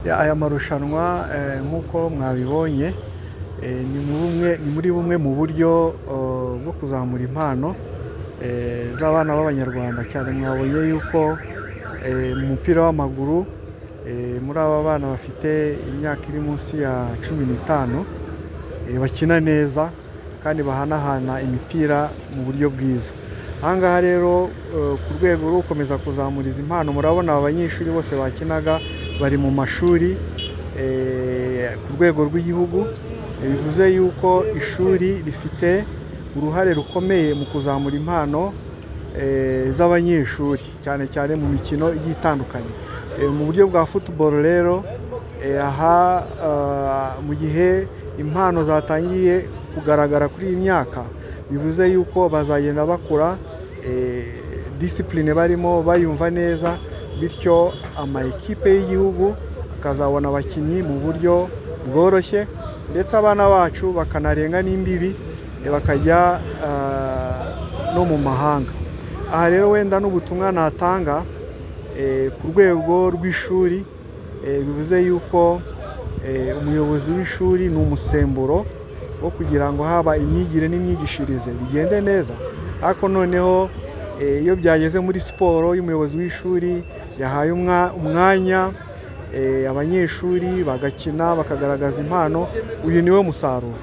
Aya marushanwa, nk'uko mwabibonye, ni muri bumwe mu buryo bwo kuzamura impano z'abana b'Abanyarwanda. Cyane mwabonye yuko mu mupira w'amaguru, muri aba bana bafite imyaka iri munsi ya 15, bakina neza kandi bahanahana imipira mu buryo bwiza. Aha ngaha rero, ku rwego rwo gukomeza kuzamura izi mpano, murabona aba banyeshuri bose bakinaga bari mu mashuri ku rwego rw'igihugu. Bivuze yuko ishuri rifite uruhare rukomeye mu kuzamura impano z'abanyeshuri, cyane cyane mu mikino igiye itandukanye. Mu buryo bwa football rero, aha mu gihe impano zatangiye kugaragara kuri iyi myaka, bivuze yuko bazagenda bakura discipline barimo bayumva neza, bityo ama ekipe y'igihugu akazabona abakinnyi mu buryo bworoshye, ndetse abana bacu bakanarenga n'imbibi, bakajya no mu mahanga. Aha rero wenda n'ubutumwa natanga ku rwego rw'ishuri, bivuze yuko umuyobozi w'ishuri ni umusemburo wo kugira ngo haba imyigire n'imyigishirize bigende neza. Ariko noneho iyo byageze muri siporo, iyo umuyobozi w'ishuri yahaye umwanya abanyeshuri bagakina, bakagaragaza impano, uyu niwo musaruro.